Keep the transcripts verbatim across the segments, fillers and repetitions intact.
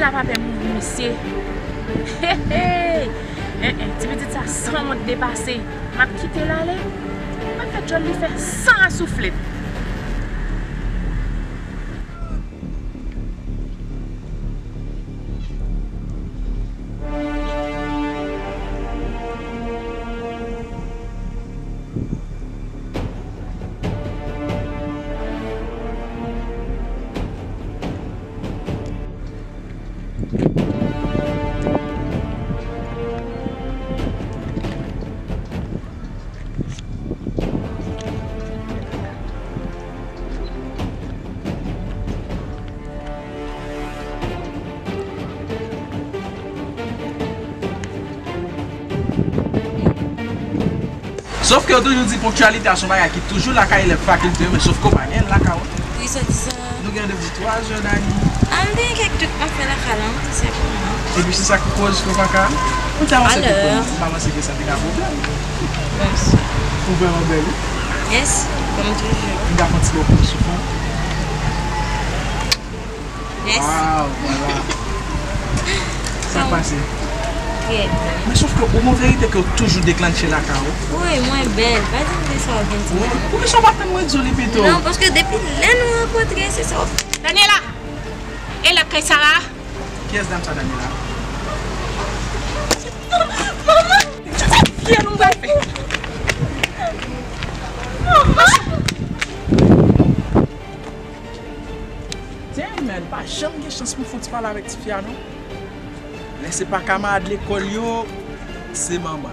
Sa pa pè mouri, mesye. Hey, hey. En, en, ti pitit sa sanwont depase. M ap kite l ale. M ap fè djòl li fè san a souflèt. Sof ke yo toujou di ponktyalite a se yon bagay ki toujou lakay elèv fakilte yo, men sof ke w pa gen l lakay ou. Wi, swadizan. Nou gen randevou twa zè, Dani. A, m te gen kèk trik m ap fè lakay la, wi, tout senpleman. Epi se sa k koz ke w pa ka. Ou te avanse pi pwen, m pa panse ke sa te ka pwoblèm. Mèsi. Ou vrèman bèl, wi. Mèsi, kòm toujou. M ka fè yon ti bò pou w soufle. Mèsi. Waw, vwala. Sa k pase? Trè byen. Men sof ke ou gon verite ke w toujou deklanche lakay ou. Wi, mwen bèl. Pa di m de sa w vin di m. Poukisa w pa tann mwen di w li pito? Non, paske depi lè nou rankontre, se sa w. Daniela! E lè kay Sara? Kiyès dam sa, Daniela? Manman! Sa se fye nou pral fè. Manman! Damn, man, pa janm gen chans pou fouti pale avèk tifi a, non. Lè se pa kamarad lekòl yo, se manman.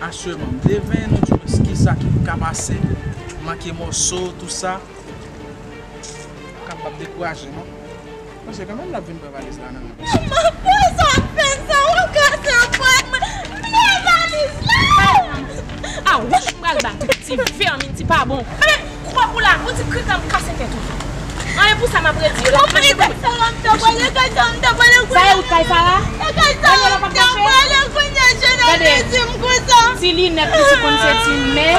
Asirman, m devan nou di mwen kisa ki ka pase, manke mòso, tou sa. Kapab dekouraje, non. Paske kanmenm l ap vin pran valiz la nan men m. Manman, poukisa w ap fè sa? W ap kase anpòt mwen. Pliye valiz la! A wouch, m pral bat ou, ti vèmin, ti pa bon. Ebyen, kwòb ou la, ou ti krikan m kase tèt ou. Anyen pou sa m ap redi yo la. Ou pran kay sa, m ta pran kay sa, m ta pran kay sa. Sa e wout kay sa la? E kay sa, m ta pran kay sa, je nan di m konsa. Ti linèt li sou konn se ti mè,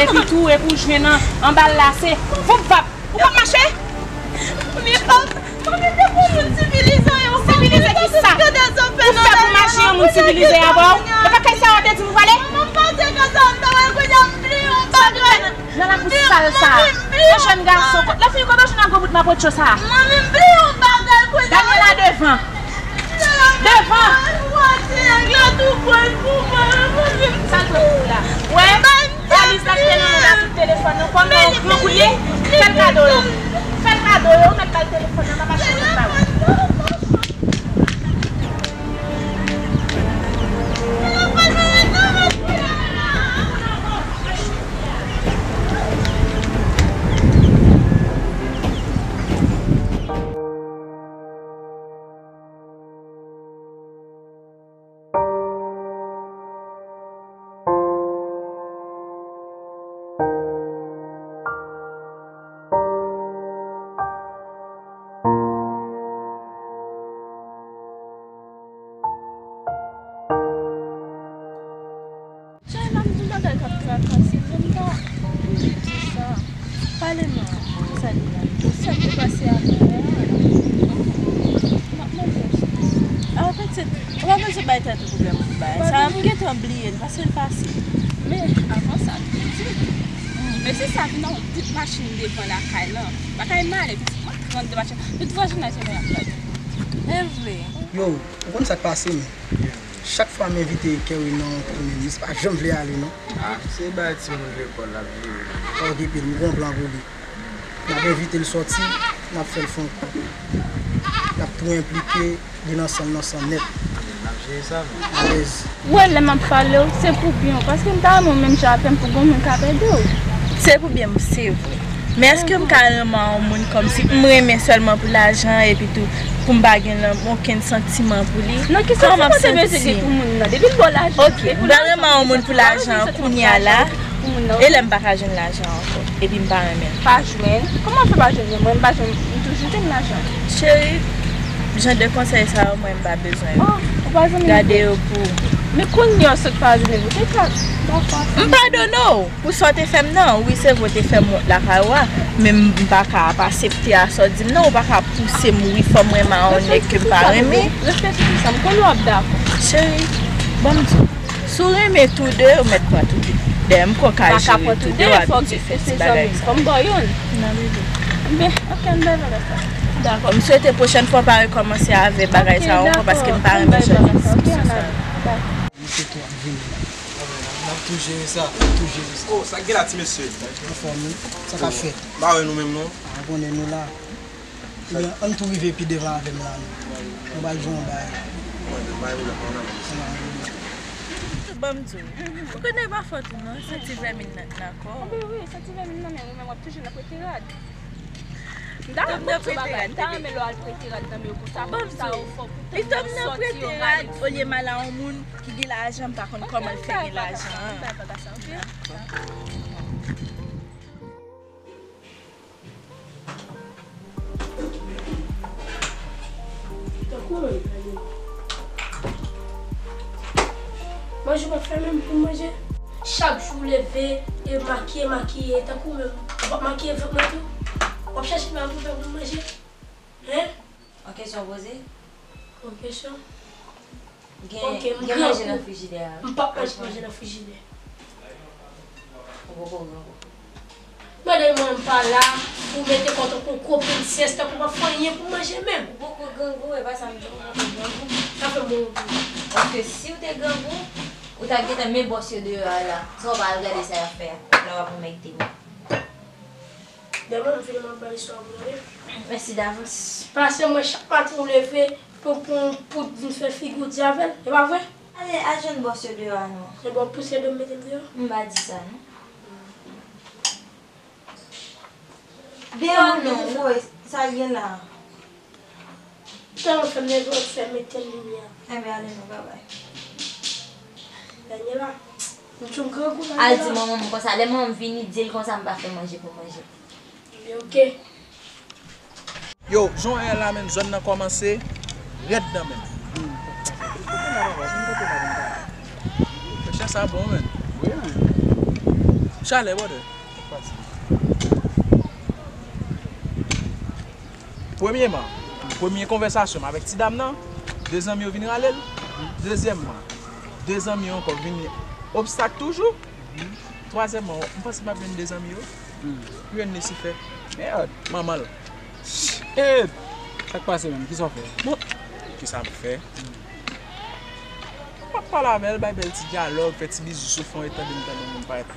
epi tou, epi w jwenn an, anba l la, se voup vap. Ou p ap mache? Manmi, pa, manmi, te pou moun sivilize yo. Sivilize ki sa? Ou fè pou mache yon moun sivilize avè w? E pa kay sa w te di m ou prale? Manman, m pase kay sa, m ta wè kounye a, m bliye yon bagay. Nan lakou sal sa. Manmi, m bliye yon bagay. Yon jèn gason, kot, lè fini, kote w jwenn a gwo bout mapotcho sa? Manmi, m bliye yon bagay kounye a. Daniela devan. Devan! Sa l pran pou ou la? Wè, valiz la ki te nan men l ak telefòn nan, kòman w pran kou li? Fè l kado yo. Fè l kado yo, ou mèt ba l telefòn nan, m ap achte tout bagay. Chay, m ap di w bagay k ap trakase m, men m pa vle di sa. Pale non, kisa li ye? Ou sèl pou pase apre a. M ap mande w sa. A, pitit, ou pa bezwen bay tèt ou pwoblèm pou bagay sa. M gentan bliye l, pase l pase. Men, avan sa, m te di, mesye sa vin ak yon bout machin devan lakay lan. Bagay malen, pitit, mwen trannde machin. Pitit, vwazin nan se mwen ap gade. E vre. Yo, ou konn sa k pase, men? Chak fwa m envite Kerry nan yon tounen, misye pa janm vle ale, non. Ah, se bay timoun lekòl l ap jere. Okipe l, m gon plan pou li. N ap envite l sòti, n ap fè l fè yon kou. L ap tou enplike, li nan san l, nan san nèt. N ap jere sa, men. Alèz. Wè, lè m ap pale w, se pou byen w, paske m ta renmen w menm jan avè m pou gon moun ka pèdi w. Se pou byen m, se vre. Men èske m ka renmen yon moun kòmsi m renmen sèlman pou lajan epi tou pou m pa gen lanm, okenn santiman pou li? Nan ki santiman w te bezwen gen pou moun nan? Depi l ba w lajan, depi w nan yon santiman pou lajan, kounye a la, e lè m pa ka jwenn lajan ankò, epi m pa renmen l? Pa jwenn? Kòman w fè pa jwenn? Mwen, m pa jwenn, m toujou jwenn lajan. Cheri, jan de konsèy sa yo, mwen, m pa bezwen yo. Oh, ou pa zanmi m vre? Gade yo pou ou. Men kounye a w sot padone m, ou te ka. M padone w pou sa w te fè m nan. Wi, se vre, w te fè m wont lakay ou a. Men m, m pa ka ap asepte a sa w di m nan. Ou pa ka pouse m wi fò m renmen a yon nèg ke m pa renmen. Reflechi sou sa, m konnen w ap dakò. Cheri, ban m di w. Si w renmen tou de, ou mèt pran tou de. Dayè, m pran ka jere tou de, w abitye fè ti bagay sa. Fò m ba w youn. Non, bebe. Men, ok, m bay bagay sa. Dakò. M swete pwochèn fwa w pa rekòmanse avè bagay sa ankò, paske m pa renmen jan de diskisyon sa yo. Dakò. Misye tou ap vini la. N ap tou jere sa, tou jere sa. Oh, sa k gen la, ti mesye? Anfòm, wi. Sa k ap fèt? M pa wè nou menm, non. A, konnen nou la. Ebyen, ann tou rive pi devan avè m la, non. Nou pral jwe yon bagay. Ban m di w. Ou konnen pa fòt ou, non. Santi vèmin nan nan kò w. Anben wi, santi vèmin nan, men ou menm w ap toujou nan prete rad. M ta renmen w fè bagay. M ta renmen lè w al prete rad nan men yo konsa. Ban m di w. Pito m nan prete rad olye m al a yon moun ki gen lajan, m pa konn kòman l fè gen lajan an. Tankou menm, gade. Manje w pa fè menm pou manje. Chak jou w leve, e makiye, makiye, tankou menm. Ou p ap makiye vant mwen tou? W ap chache bagay pou fè pou manje? Hen? Yon kesyon poze? Yon kesyon? Gen, ok, m gen manje nan frijidè a. M p ap manje manje nan frijidè. Ou poko grangou. Mande mwen m pa la pou mete kò w tankou gwo prinsès, tankou w pa fè anyen pou manje menm. Ou poko grangou, e pa sa m di w, ou poko grangou. Sa fè m bon anpil. Paske si w te grangou, ou t ap gentan met bòs yo deyò a la. San w pa al gade sa y ap fè a. La w ap anmède m. Demen m vini m ap bay istwa pou nou, wi. Mèsi davans. Pase mwen chak maten ou leve, pran, pran yon poud vin fè figi w di avè l, e pa vre? Ale, al jwenn bòs yo deyò a non. Se bon, pouse do m mete m deyò? M pa di sa non. Deyò non, woy, sa l gen la a. Tèlman fè m nève, w fè m etenn limyè a. Enben, ale non, babay. Daniela, m tchou m grangou, Daniela. Al di manman m konsa. Lè manman m vini, di l konsa m pa fè manje pou manje. Ebyen, oke. Yo, jan w wè la menm, zòn nan kòmanse rèd nan menm. Frechè sa bon, menn. Wi, menn. Chalè, brother. Premyeman, premye konvèsasyon m avèk ti dam nan, de zanmi yo vin rale l. Dezyèmman, de zanmi yo ankò vin obstak toujou. Twazyèmman, m panse m ap jwenn de zanmi yo. M jwenn Lisifè. Mèd. Manman l. Shit! Sa k pase menm? Kisa w fè? Bon, kisa m fè? M ap pale avè l, bay bèl ti dyalòg, fè ti bizou sou fon, e tande m tande moun parèt.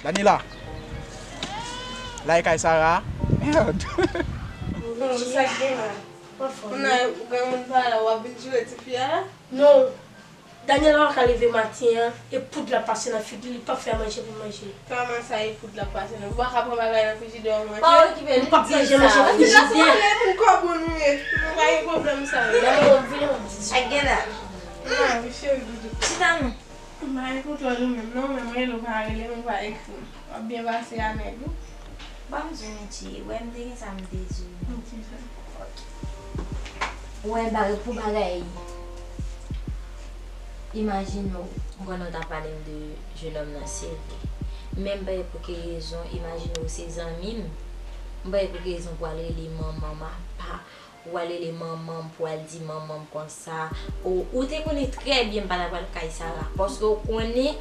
Daniela! Like Kay Sara. Mèd. Sa k gen la? Kounye a granmoun pa la, w ap vin joure tifi a la? Non. Daniela pa ka leve maten an, e poud l ap pase nan figi l, li p ap fè manje pou manje. Kòman sa, e poud l ap pase nan? Ou pa ka pran bagay nan frijidè w manje? Pa okipe l, li di sa. M p ap manje nan frijidè. Moun kòb ou nou ye. Nou pa gen pwoblèm sa yo. Sa k gen la? Nan, wi, cheri doudou. Chita non. M pa gen kontwòl ou menm non, men mwen rele w pa rele m, ou pa ekri m. W ap byen pase a nèg ou. Ban m di w Mitchy, wè m te gen sa m te di w. M di sa. Ok. Wè bagay pou bagay. Imajine w, m konnen w t ap pale m de jenòm nan, se vre. Men m pa wè pou ki rezon, imajine w se zanmi m. M pa wè pou ki rezon pou al rele manman m apa. Ou al rele manman m pou al di manman m konsa. Ou, ou te konnen trè byen m pa ta pral kay Sara. Paske ou konnen,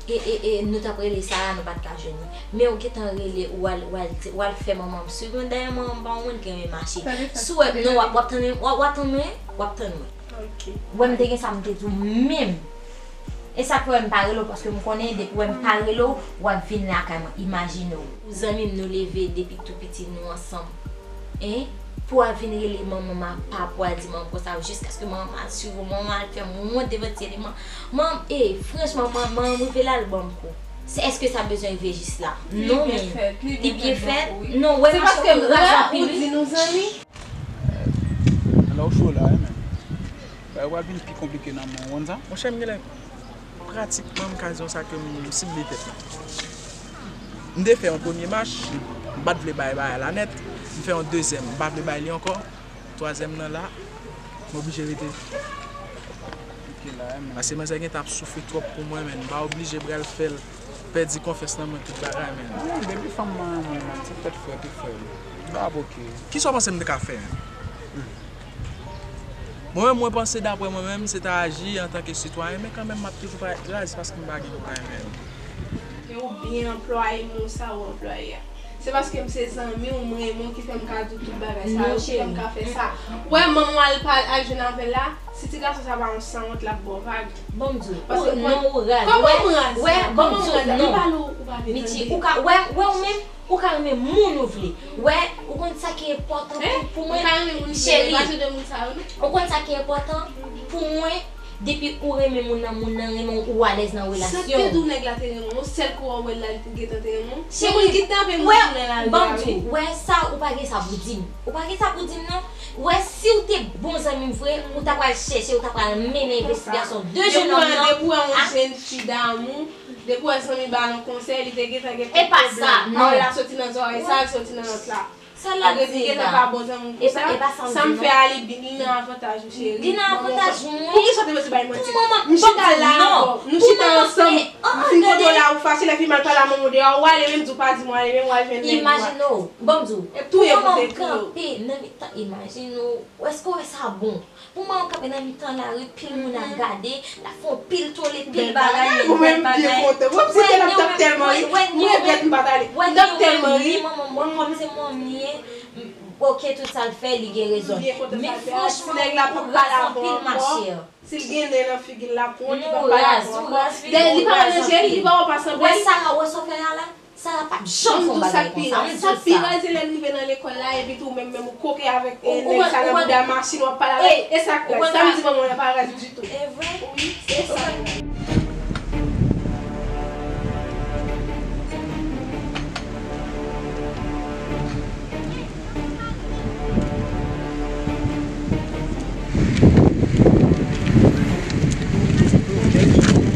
e, e, e, nou t ap rele Sara, nou pa t ka jwenn li. Men ou gentan rele, ou al, ou al di, ou al fè manman m swiv mwen. Dayè, manman m pa yon moun ki renmen mache. Si w wè, non, w ap, w ap tann mwen, w ap, w ap tann mwen, w ap tann mwen. Ok. Ou wè m te gen sa m te di w menm. E sa k fè m pa rele w, paske m konnen depi w wè m pa rele w, w ap vin lakay mwen. Imajine w, ou zanmi m, nou leve depi tou piti, nou ansanm. Hein? Pou w al vin rele manman m apa, pou w al di manman m konsa, jiskaske manman m al swiv ou, manman m al fè m wont devan ti eleman. Manman, e, franchman, manman, manman m rive la, l ban m kou. Se, èske sa bezwen rive jis la? Non, men li byen fèt. Non, wè, mache ou raz anpil, wi. Alò, w cho la, wi, men. Bagay pral vin pi konplike nan men w, w konn sa? Monchè, m genlè pratikman, m ka di w sa ke m sible tèt la. M te fè yon premye mach, m pa t vle bay bagay la nèt. M fè yon dezyèm, m pa vle bay li ankò. Twazyèm nan la, m oblije rete. Paske manzè gentan ap soufri twòp pou mwen, menn. M pa oblije pral fè l pèdi konfyans nan mwen, tout bagay, menn. Wi, depi fanm nan renmen w, menn, se fèt frè pou frè. M pa ap oke. Kisa w panse m te ka fè, menn? Mwen menm, mwen panse, daprè mwen menm, se ta aji antanke sitwayen, men kanmenm, m ap toujou parèt raz paske m pa gen dwa, menn. E ou byen anplwaye mo sa ou anplwaye a. Se paske m se zanmi w, m renmen w ki fè m ka di w tout bagay sa yo, ki fè m ka fè sa. Ou wè manman w al pa al jwenn avè l la, si ti gason sa pa yon sanwont, l ap ba w vag. Bon, m di w, non, ou raz. Kòman m raz la? Kòman m raz la? M pale w, ou pa vle tande. Ou ka, wè, wè ou menm, ou ka renmen moun ou vle. Wè, ou konn sa ki enpòtan pou, pou mwen, cheri. Ou konn sa ki enpòtan pou mwen. Depi ou renmen moun nan, moun nan renmen w, ou alèz nan relasyon. Sa k te di w nèg la te renmen w, yon sèl kou w wè l la, li te gentan te renmen w? Cheri, moun kidnape moun nan lari a, wi. Wè sa, ou pa gen sa pou di m. Ou pa gen sa pou di m, non. Wè, si w te bon zanmi m vre, ou ta pral chèche, ou ta pral mennen envestigasyon de jennonm nan. Depi w wè yon jennfi damou, depi w wè zanmi ba l yon konsèy, li te gentan gen pwoblèm. E pa sa, non. Pawòl la soti nan zòrèy sa, l soti nan lòt la. Sa l ap di la? E pa, e pa sa m di, non. Sa m fè a, li nan avantaj ou, cheri. Li nan avantaj mwen. Poukisa w te mete bay manti? M chita la avè w. Nou chita ansanm. M fin kote w la, ou fache, lè fi mal pale a manman w deyò, ou ale, menm di w pa di m, ou ale, menm w al jwenn nèg ou a. Imajine w. Bon, m di w. Pou manman w kanpe nan mitan, imajine w. Èske w wè sa bon? Pou mwen, w kanpe nan mitan lari, pil moun ap gade, l ap fè yon pil tole, pil bagay, bèl bagay. Ou menm byen kontan. Mwen, si te la, m t ap tèlman ri. M regrèt m pa t ale. M t ap tèlman ri. Manman mwen, kòm se manman m li ye, m, oke, tout sa l fè, li gen rezon. Men franchman, ou raz anpil, ma chère. Si l gen nen nan figi l, l ap wont, li p ap pale avè w ankò. Li pa ranje l, li pa wè w pa sanble l. Wè sa, wè sa w fè a la? Sara p ap janm fè yon bagay konsa, m di w sa. Sa pi raz se lè l rive nan lekòl la, epi tou ou menm, menm ou koke avèk nèg sa nan bouda machin, w ap pale avè l. E sa k raz. Sa m di manman w la pa raz ditou. E vre? Wi, se sa.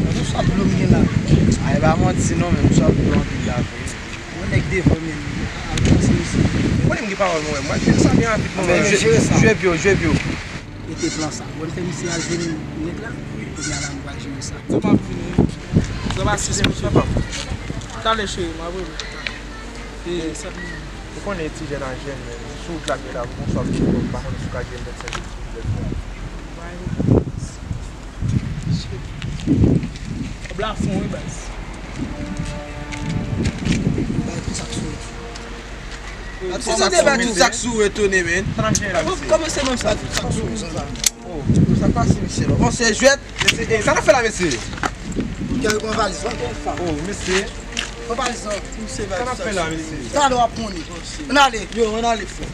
Gade swa dlo m gen la. A, e pa manti non, men m swa dlo anpil la vre. Yon nèg devan men m. Al panse misye. Ou konnen m gen pawòl mwen, mwen jwe sa byen rapid non. Men jwe, jwe vyo, jwe vyo. Mete plan sa. Bon, fè misye al jwenn nèg la. Kounye a la, m pral jere sa. Sa p ap vini. Sa pa sis minit. Kale cheri, m ap rele. E sa. Ou konnen ti jèn a jèn, men sou wout la gen la, bon, sa pou m pa konnen si w ka jwenn vennsenk minit. Kòb la fon, wi, baz. Gad tout sa k sou. Kòman te bay tout sa k sou retounen, men? Kòman se menm sa, tout sa k sou konsa? Oh, sa k pase, mesye la? Bon, se jwèt. Mesye, eh, sa n ap fè la, mesye? Gade yon valiz, wè. Oh, mesye. Yon valiz, non. Sa n ap fè la, mesye? Talè w ap konnen. Ann ale. Yo, ann ale, frè.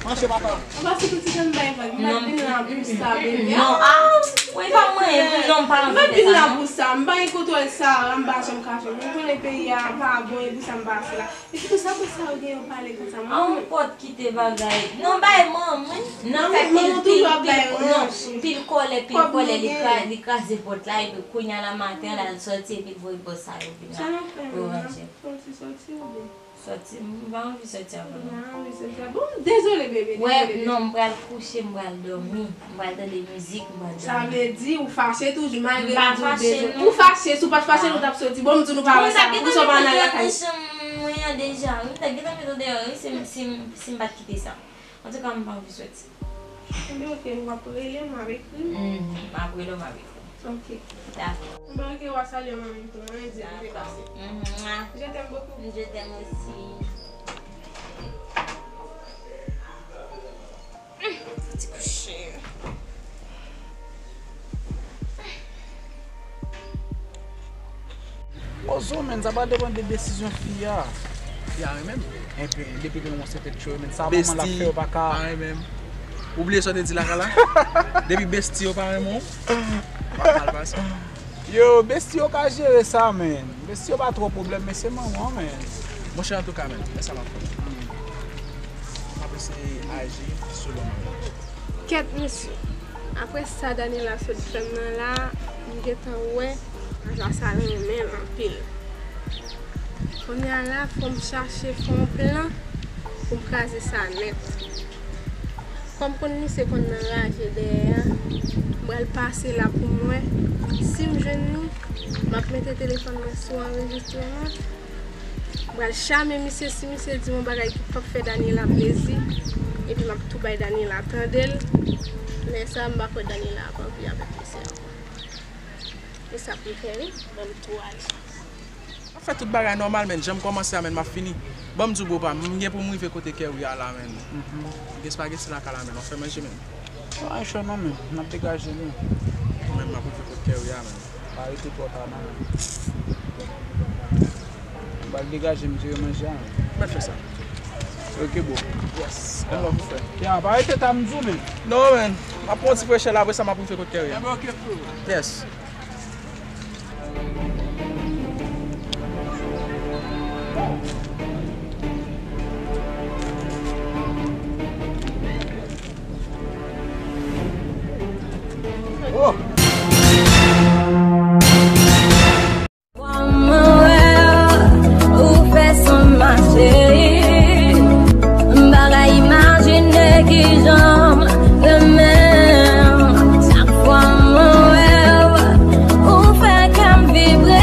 Mache, papa. Ou pa sou pitit an bay vag. M pa t vin la pou sa, bebe. Non, ah, ou pa mwen, non, m pa nan vin la pou sa. M pa gen kontwòl sa, m pa janm ka fè. Mwen konnen peyi a pa bon, e pou sa m pase la. Epi tou sa pou sa yo gen yo pale konsa. An pòt kite bagay. Non, bay manman. Nan fè pil, pil, pil, non, pil kòlè, pil kòlè, li kra-, li kraze pòt la, epi kounye a la maten, l al sòti, epi l voye bòs sa yo vin la. Pou ranje. Sòti, sòti, oubyen? Sòti, m pa anvi sòti avan la. M pa anvi sòti avan. Bon, dezole, bebe, dezole. Wè, non, m pral kouche, m pral dòmi. M pral tande mizik, m pral dòmi. Sa vle di, ou fache toujou, malgre m di w dezole. M pa fache, non. Ou fache, si w pa t fache, nou t ap sòti. Bon, m di w nou pa wè sa. Poukisa w pa nan lakay? Mwen an deja, wi. M ta gentan met w deyò, wi, si m, si m, si m pa t kite sa. Antouka, m pa anvi sòti. Ebyen, oke, w ap rele m, w ap ekri m. Mhm, m ap rele w, m ap ekri w. Ok. Dakò. Bon, ok, w a salye manmi m tou, manmi di m te pase. Dakò. Mhm. Je t'aime beaucoup. Je t'aime aussi. Ti kouche. Bon, zo, menn, sa va depann de desizyon fi a. Fi a renmen m. Enben, depi gen yon sèten tchoy, menn, sa manman l ap fè, yo pa ka. Besti pa renmen m. Ou bliye sa w te di lakay la? Depi besti yo pa renmen w, w ap mal pase. Yo, besti yo ka jere sa, menn. Besti yo pa twò pwoblèm, men se manman, menn. Monchè, antouka, menn, men sa m ap fè. M ap eseye aji selon mwen. Kèt, mesye. Apre sa Daniela sot fè m nan la, m gentan wè Aja sa renmen l anpil. Kounye a la, fò m chache fè yon plan pou m kraze sa nèt. Kòm konn misye konn nan raje dèyè a, m pral pase la pou m wè. Si m jwenn li, m ap mete telefòn mwen sou anrejistreman. M pral chame misye, si misye di m yon bagay ki p ap fè Daniela plezi, epi m ap tou bay Daniela tande l. Lè sa a, m pa kwè Daniela ap anvi avèk misye ankò. E sa pou m fè wi, ban m tou ale. M ap fè tout bagay nòmal, menn. Jan m kòmanse a, menn, m ap fini. Ban m di w, bro pa m, m gen pou m rive kote Kerry a la, menn. Gen spageti lakay la, menn. W ap fè manje, menn. Pa gen chwa non, menn. N ap degaje nou. Mwen menm, m ap rive kote Kerry a, menn. Pa rete twò ta non, menn. M pral degaje m, m jere manje a, menn. Mèt fè sa. Ok, bro. Yes. One love, frè. Ya, pa rete ta m di w, menn. Non, menn. M ap pran yon ti frechè la, apre sa, m ap rive kote Kerry a. Ebyen, ok, frè. Yes. Oh! Mwen wè w, ou fè san m mache. M pa ka imajine kijan m renmen w. Chak fwa mwen wè w, ou fè kè m vibre.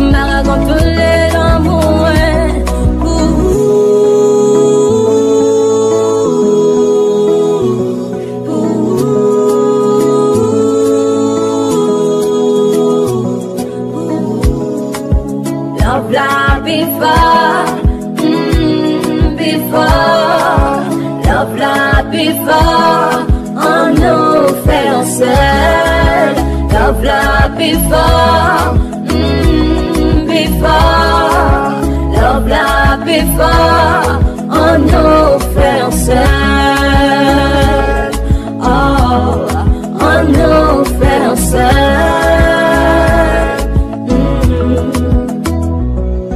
M pa ka kontwole lanmou mwen pou ou. Love la pi fò, mm, pi fò. Love la pi fò, ann nou fè yon sèl. Love la pi fò, mm, pi fò. Love la pi fò, ann nou fè yon sèl. Oh, ann nou fè yon sèl. Mm.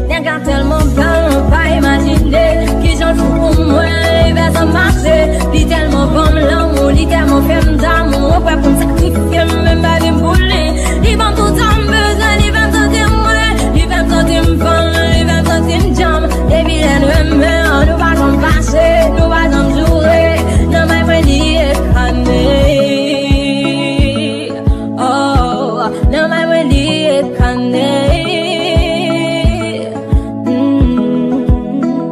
Nèg la tèlman bèl, ou pa imajine kijan l fou pou mwen, li fè sa mache. Li tèlman ban m lanmou, li tèlman fè m damou, ou prè pou m sakrifye m, menm pa di m pou li. Li ban m tout sa m bezwen, li fè m santi m mwen, li fè m santi m fò, li fè m santi m djanm. Depi lè n renmen, nou pa janm fache, nou pa janm joure. Nan men mwen li eskane. Oh, nan men mwen li eskane. Mm.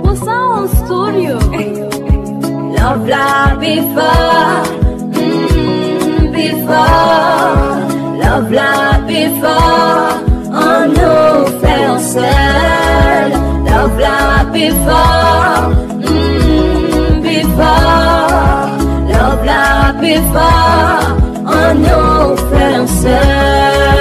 Pou Sound Studio. Love la pi fò, mm, pi fò. Love la pi fò, ann nou fè yon sèl. Love la pi fò, mm, pi fò. Love la pi fò, ann nou fè yon sèl.